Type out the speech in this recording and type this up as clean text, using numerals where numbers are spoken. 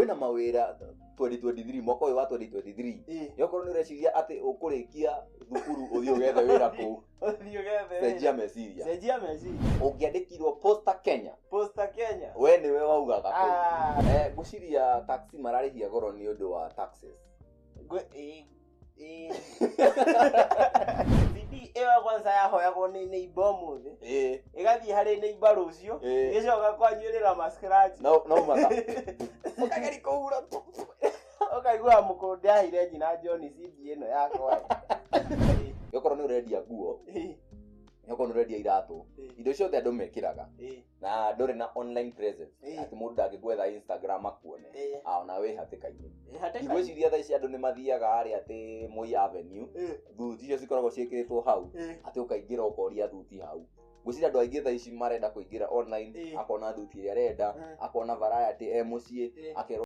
Kwĩna mawĩra 2023, mwaka ũyũ wa 2023. Yokorwo nĩ ũreciria atĩ ũkũrĩkia thukuru ũthiĩ ũgethe wĩra kũu, Ũthiĩ ũgethe wĩra. Cenjia meciria. Cenjia meciria. Ũngĩandĩkirwo Posta Kenya, Posta Kenya. We nĩwe waugaga kũu. Ah. Ngwĩciria taxi mararĩhia goro nĩ ũndũ wa taxes. Ĩ. CD ĩyo kwanza yahoyagwo nĩ neighbor ũmũthĩ, ĩgathiĩ harĩ neighbor rũciũ, ĩgĩcoka kwanyuĩrĩra ma scratch. No maka ũkageri kũhura. Ũkaigua mũkũrũ ndĩaheire nyina John CD ĩno yakwa. Okorwo nĩ ũrendia nguo, okorwo nĩ ũrendia iratũ, indo ciothe andũ mekĩraga, na ndũrĩ na online presence, atĩ mũndũ ndangĩgwetha Instagram akuone, ona wĩ hatĩka-inĩ. Hatĩka. Ngwĩciria thaa ici andũ nĩ mathiaga harĩa atĩ Moi Avenue, thuti icio cikoragwo ciĩkĩrĩtwo hau, atĩ ũkaingĩra ũkoria thuti hau. Ngwĩciria andũ aingĩ thaa ici marenda kũingĩra online, akona thuti ĩrĩa arenda, akona variety e mũciĩ, akerwo.